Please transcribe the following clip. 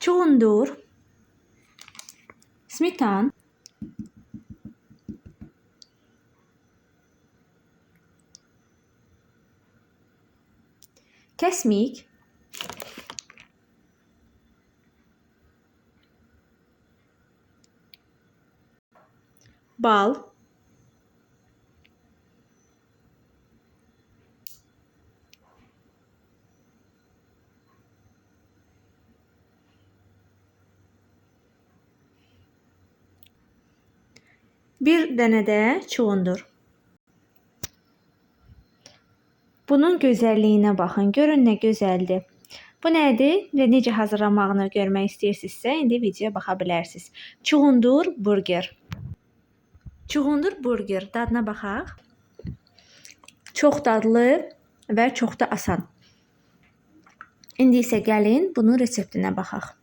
Çuğundur, smetan, kəsmik, bal, bir dənə də çuğundur. Bunun gözəlliyinə baxın. Görün nə gözəldir. Bu nədir və necə hazırlamağını görmək istəyirsinizsə, indi videoya baxa bilərsiniz. Çuğundur burger. Çuğundur burger. Dadına baxaq. Çox dadlı və çox da asan. İndi isə gəlin bunun reseptinə baxaq.